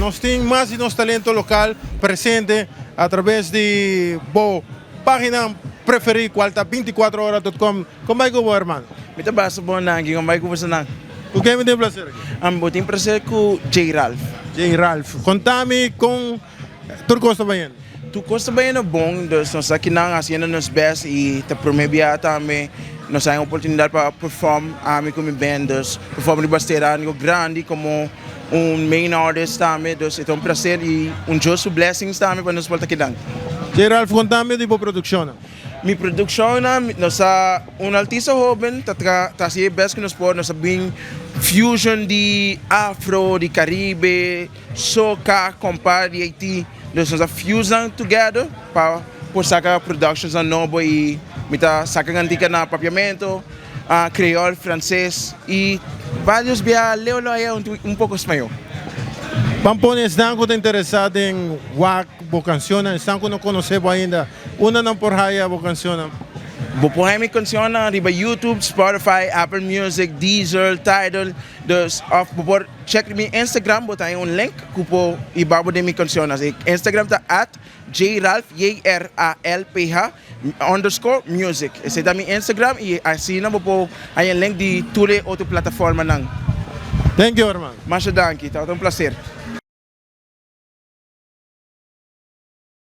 Nos tin mas di nos talento local presente a traves di bo pagina preferi cual ta 24ora.com. Con bay cu bo, hermano? Mi ta basta bon, danki. Con bay cu bosonan? Cu ken mi tin placer aki? Bo tin placer cu J. Ralph. J. Ralph. Contami con tur cos ta bayendo. Tur cos ta bayendo bon, dus nos ta akinan haciendo nos best y ta prome bia tambe nos a oportunidad pa perform ami cu mi band, dus perform riba stera algo grandi como un main artist tambe, dus e ta un placer y un Dios su blessings tambe pa nos por ta akinan. J. Ralph, contami di bo produccionnan. Mi produccionnan, nos ta un artista hoben ta ta haci e best cu nos por, nos ta bin fusion di afro, di caribe, soca, compa di Haiti, dus nos ta fuse nan together pa por saca productionsnan nobo y mi ta saca cantica na papiamento, creol, frances y varios bia leo lo haya un poco spañol. Ban pone esnan cu ta interesa den wak bo cancionnan, esnan cu no conoce bo ainda. Unda nan por haya bo cancionnan? Bo por haya mi cancionnan riba YouTube, Spotify, Apple Music, Deezer, Tidal, dus of bo por check mi Instagram, bo ta haya un link cu por hiba bo den mi cancionnan. E Instagram ta at jralph, J-R-A-L-P-H, underscore music. Esey ta mi Instagram y asina bo por haya link di tur e otro plataformanan. Thank you, hermano. Masha danki, tabata un placer.